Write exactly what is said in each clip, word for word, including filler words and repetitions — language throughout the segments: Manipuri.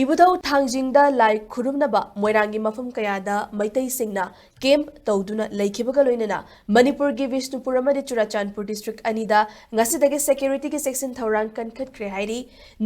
ꯏꯕꯨꯙꯧ ꯊꯥꯡꯖꯤꯡꯗ ꯂꯥꯏ ꯈꯨꯔꯨꯝꯅꯕ ꯃꯣꯏꯔꯥꯡꯒꯤ ꯃꯐꯝ ꯀꯌꯥꯗ ꯃꯩꯇꯩꯁꯤꯡꯅ ꯀꯦꯝꯞ ꯇꯧꯗꯨꯅ ꯂꯩꯈꯤꯕꯒ ꯂꯣꯏꯅꯅ ꯃꯅꯤꯄꯨꯔꯒꯤ ꯕꯤꯁꯅꯨꯄꯨꯔ ꯑꯃꯗꯤ ꯆꯨꯔꯥꯆꯥꯟꯄꯨꯔ ꯗꯤꯁꯇ꯭ꯔꯤꯛ ꯑꯅꯤꯗ ꯉꯁꯤꯗꯒꯤ ꯁꯦꯀ꯭ꯌꯨꯔꯤꯇꯤꯒꯤ ꯆꯦꯛꯁꯤꯟ ꯊꯧꯔꯥꯡ ꯀꯟꯈꯠꯈ꯭ꯔꯦ ꯍꯥꯏꯔꯤ꯫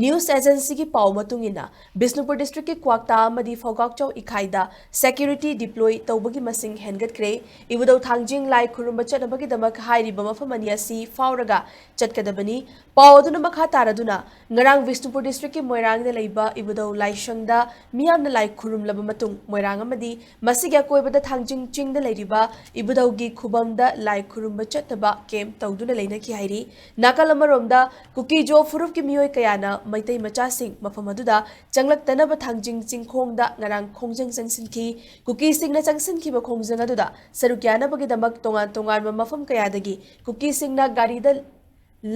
ꯅ꯭ꯌꯨꯁ ꯑꯦꯖꯦꯟꯁꯤꯒꯤ ꯄꯥꯎ ꯃꯇꯨꯡ ꯏꯟꯅ ꯕꯤꯁꯅꯨꯄꯨꯔ ꯗꯤꯁꯇ꯭ꯔꯤꯛꯀꯤ ꯀ꯭ꯋꯥꯛꯇꯥ ꯑꯃꯗꯤ ꯐꯧꯒꯥꯛꯆꯥꯎ ꯏꯈꯥꯏꯗ ꯁꯦꯀ꯭ꯌꯨꯔꯤꯇꯤ ꯗꯤꯄ꯭ꯂꯣꯏ ꯇꯧꯕꯒꯤ ꯃꯁꯤꯡ ꯍꯦꯟꯒꯠꯈ꯭ꯔꯦ꯫ ꯏꯕꯨꯙꯧ ꯊꯥꯡꯖꯤꯡ ꯂꯥꯏ ꯈꯨꯔꯨꯝꯕ ꯆꯠꯅꯕꯒꯤꯗꯃꯛ ꯍꯥꯏꯔꯤꯕ ꯃꯐꯝ ꯑꯅꯤ ꯑꯁꯤ ꯐꯥꯎꯔꯒ ꯆꯠꯀꯗꯕꯅꯤ꯫ ꯄꯥꯎ ꯑꯗꯨꯅ ꯃꯈꯥ ꯇꯥꯔꯗꯨꯅ ꯉꯔꯥꯡ ꯕꯤꯁꯅꯨꯄꯨꯔ ꯗꯤꯁꯇ꯭ꯔꯤꯛꯀꯤ ꯃꯣꯏꯔꯥꯡꯗ ꯂꯩꯕ ꯏꯕꯨꯙꯧ ꯂꯥꯏꯁꯪꯗ ꯃꯤꯌꯥꯝꯅ ꯂꯥꯏ ꯈꯨꯔꯨꯝꯂꯕ ꯃꯇꯨꯡ ꯃꯣꯏꯔꯥꯡ ꯑꯃꯗꯤ ꯃꯁꯤꯒꯤ ꯑꯀꯣꯏꯕꯗ ꯊꯥꯡꯖꯤꯡ ꯆꯤꯡꯗ ꯂꯩꯔꯤꯕ ꯏꯕꯨꯙꯧꯒꯤ ꯈꯨꯕꯝꯗ ꯂꯥꯏ ꯈꯨꯔꯨꯝꯕ ꯆꯠꯅꯕ ꯀꯦꯝꯞ ꯇꯧꯗꯨꯅ ꯂꯩꯅꯈꯤ ꯍꯥꯏꯔꯤ꯫ ꯅꯥꯀꯜ ꯑꯃꯔꯣꯝꯗ ꯀꯨꯀꯤꯖꯣ ꯐꯨꯔꯨꯞꯀꯤ ꯃꯤꯑꯣꯏ ꯀꯌꯥꯅ ꯃꯩꯇꯩ ꯃꯆꯥꯁꯤꯡ ꯃꯐꯝ ꯑꯗꯨꯗ ꯆꯪꯂꯛꯇꯅꯕ ꯊꯥꯡꯖꯤꯡ ꯆꯤꯡꯈꯣꯡꯗ ꯉꯔꯥꯡ ꯈꯣꯡꯖꯪ ꯆꯪꯁꯤꯟꯈꯤ꯫ ꯀꯨꯀꯤꯁꯤꯡꯅ ꯆꯪꯁꯤꯟꯈꯤꯕ ꯈꯣꯡꯖꯪ ꯑꯗꯨꯗ ꯁꯔꯨꯛ ꯌꯥꯅꯕꯒꯤꯗꯃꯛ ꯇꯣꯉꯥꯟ ꯇꯣꯉꯥꯟꯕ ꯃꯐꯝ ꯀꯌꯥꯗꯒꯤ ꯀꯨꯀꯤꯁꯤꯡꯅ ꯒꯥꯔꯤꯗ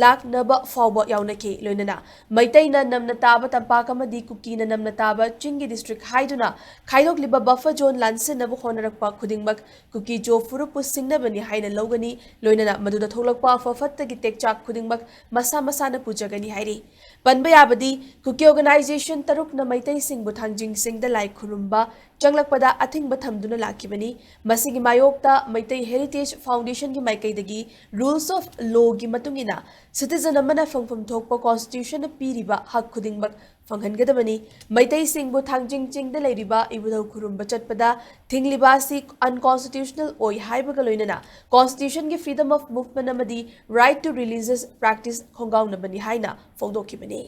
ꯂꯥꯛꯅꯕ ꯐꯥꯎꯕ ꯌꯥꯎꯅꯈꯤ꯫ ꯂꯣꯏꯅꯅ ꯃꯩꯇꯩꯅ ꯅꯝꯅ ꯇꯥꯕ ꯇꯝꯄꯥꯛ ꯑꯃꯗꯤ ꯀꯨꯀꯤꯅ ꯅꯝꯅ ꯇꯥꯕ ꯆꯤꯡꯒꯤ ꯗꯤꯁꯇ꯭ꯔꯤꯛ ꯍꯥꯏꯗꯨꯅ ꯈꯥꯏꯗꯣꯛꯂꯤꯕ ꯕꯐꯔ ꯖꯣꯟ ꯂꯥꯟꯁꯤꯟꯅꯕ ꯍꯣꯠꯅꯔꯛꯄ ꯈꯨꯗꯤꯡꯃꯛ ꯀꯨꯀꯤꯖꯣ ꯐꯨꯔꯨꯞꯄꯨ ꯁꯤꯡꯅꯕꯅꯤ ꯍꯥꯏꯅ ꯂꯧꯒꯅꯤ꯫ ꯂꯣꯏꯅꯅ ꯃꯗꯨꯗ ꯊꯣꯛꯂꯛꯄ ꯑꯐ ꯐꯠꯇꯒꯤ ꯇꯦꯛꯆꯥꯛ ꯈꯨꯗꯤꯡꯃꯛ ꯃꯁꯥ ꯃꯁꯥꯅ ꯄꯨꯖꯒꯅꯤ ꯍꯥꯏꯔꯤ꯫ ꯄꯟꯕ ꯌꯥꯕꯗꯤ ꯀꯨꯀꯤ ꯑꯣꯔꯒꯅꯥꯏꯖꯦꯁꯟ ꯇꯔꯨꯛꯅ ꯃꯩꯇꯩꯁꯤꯡꯕꯨ ꯊꯥꯡꯖꯤꯡ ꯆꯤꯡꯗ ꯂꯥꯏ ꯈꯨꯔꯨꯝꯕ ꯆꯪꯂꯛꯄꯗ ꯑꯊꯤꯡꯕ ꯊꯝꯗꯨꯅ ꯂꯥꯛꯈꯤꯕꯅꯤ꯫ ꯃꯁꯤꯒꯤ ꯃꯥꯌꯣꯛꯇ ꯃꯩꯇꯩ ꯍꯦꯔꯤꯇꯦꯖ ꯐꯥꯎꯟꯗꯦꯁꯟꯒꯤ ꯃꯥꯏꯀꯩꯗꯒꯤ ꯔꯨꯜꯁ ꯑꯣꯐ ꯂꯣꯒꯤ ꯃꯇꯨꯡ ꯏꯟꯅ ꯁꯤꯇꯤꯖꯟ ꯑꯃꯅ ꯐꯪꯐꯝ ꯊꯣꯛꯄ ꯀꯣꯟꯁꯇꯤꯇ꯭ꯌꯨꯁꯟꯅ ꯄꯤꯔꯤꯕ ꯍꯛ ꯈꯨꯗꯤꯡꯃꯛ ꯐꯪꯍꯟꯒꯗꯕꯅꯤ꯫ ꯃꯩꯇꯩꯁꯤꯡꯕꯨ ꯊꯥꯡꯖꯤꯡ ꯆꯤꯡꯗ ꯂꯩꯔꯤꯕ ꯏꯕꯨꯙꯧ ꯈꯨꯔꯨꯝꯕ ꯆꯠꯄꯗ ꯊꯤꯡꯂꯤꯕ ꯑꯁꯤ ꯑꯟꯀꯣꯟꯁꯇꯤꯇ꯭ꯌꯨꯁꯅꯦꯜ ꯑꯣꯏ ꯍꯥꯏꯕꯒ ꯂꯣꯏꯅꯅ ꯀꯣꯟꯁꯇꯤꯇ꯭ꯌꯨꯁꯟꯒꯤ ꯐ꯭ꯔꯤꯗꯝ ꯑꯣꯐ ꯃꯨꯚꯃꯦꯟ ꯑꯃꯗꯤ ꯔꯥꯏꯠ ꯇꯨ ꯔꯤꯂꯤꯖꯤꯌꯁ ꯄ꯭ꯔꯦꯛꯇꯤꯁ ꯈꯣꯡꯒꯥꯎꯅꯕꯅꯤ ꯍꯥꯏꯅ ꯐꯣꯡꯗꯣꯛꯈꯤꯕꯅꯤ꯫